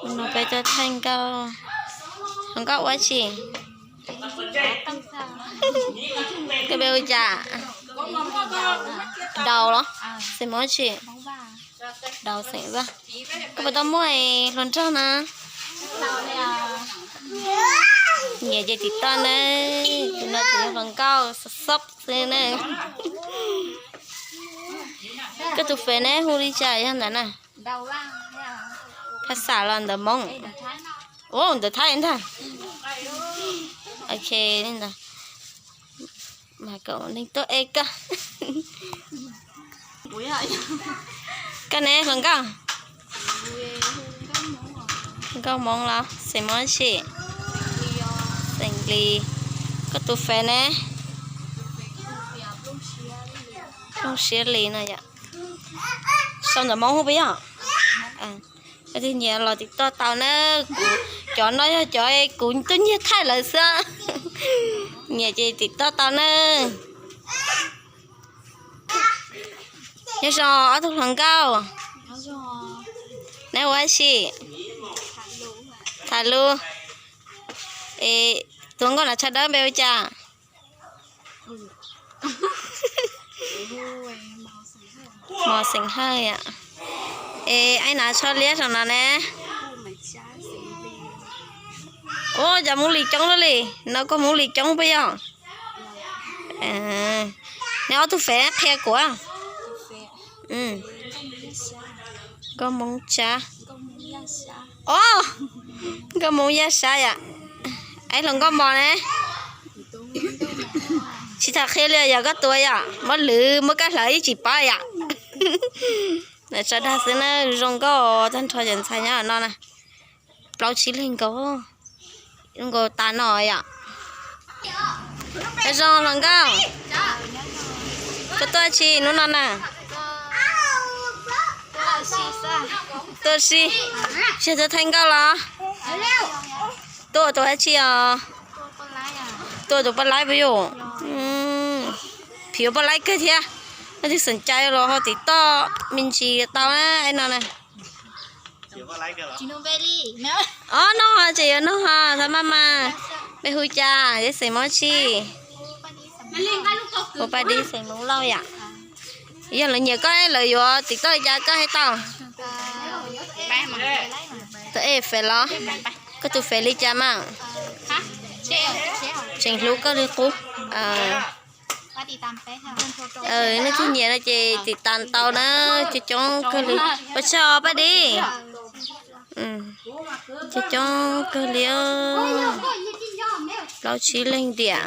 No peb tuaj thaij nkauj, hluas nkauj ua tsi? Koj npe hu cas? Daus los? Xeem Hmoob tsi? Daus xeem Vaj. Koj puas tau muaj hluas nraug na? Nyiam ces tim toj na. Tus no tus yog hluas nkauj xob xob xwb na. Koj tus Face ne hu li cas yog ntawd na? Phaj Xam los ntawv Hmoob? Ua ntawv Thaib ntag. Ok, li ntawd mas kom neeg tuaj eb koj. Koj ne hluas nkauj? Nkauj Hmoob los? Xeem Hmoob tsi? Xeem Lis. Koj tus Face ne? Plooj Siab Lis no yom. Sau ntawv Hmoob puas yog? Koj twg nyiam los tim toj tau na. Kuv cov no yog cov kuv tuaj nyiag thaij lawm xwb. Nyiam ces tim toj tau na. Nyob zoo ob tug hluas nkauj. Neb ua dab tsi? Tham lus. Es tus hluas nkauj no tsho dawb npe hu cas? Mos Xeem Hawj yom. Es ib na tsho liab saum no ne? Ua cas Hmoob Lis coob luaj li no, koj Hmoob Lis coob puas yog? Neb ob tug Face qhia kuv. Nkauj Hmoob Tsab. O, Nkauj Hmoob Yaj Sab yom. Ib hluas nkauj mos ne? Tsis tham qhia li yog koj tus yom, muab lwv muab kab hlawv yeej tsis paub yom. Tso dag xwb na, zoo nkauj tag nrho cov ntxhais nyob no na. Plaub tsib leeg nkaus, zoo nkaus tas no yom. Zoo hluas nkauj, koj tuaj tsi hnub no na? Tuaj si, tsis tuaj thaij nkauj los? Tuaj ua tus dab tsi os? Tuaj ua tus poj laib puas yog? Phim ua poj laib kawg thiab. Leej twg xom cai los ho tim toj me ntsis tau na, no na. Ob no tseem yuav nug ho, txhob maj mas. Npe hu cas, yog xeem Hmoob tsi? Hu Paj Dib, xeem Hmoob Lauj yom. Yog lawv nyiam koj lawv yuav tim toj li cas koj hais tau? Tus ej Face los? Koj tus Face li cas mas? Tseem hlub koj li qub. Nej twg nyiam no ces tim tas tau na, coob coob kawg li. Ua tsaug Paj Dib. Coob coob kawg li, plaub tsib leeg tiam.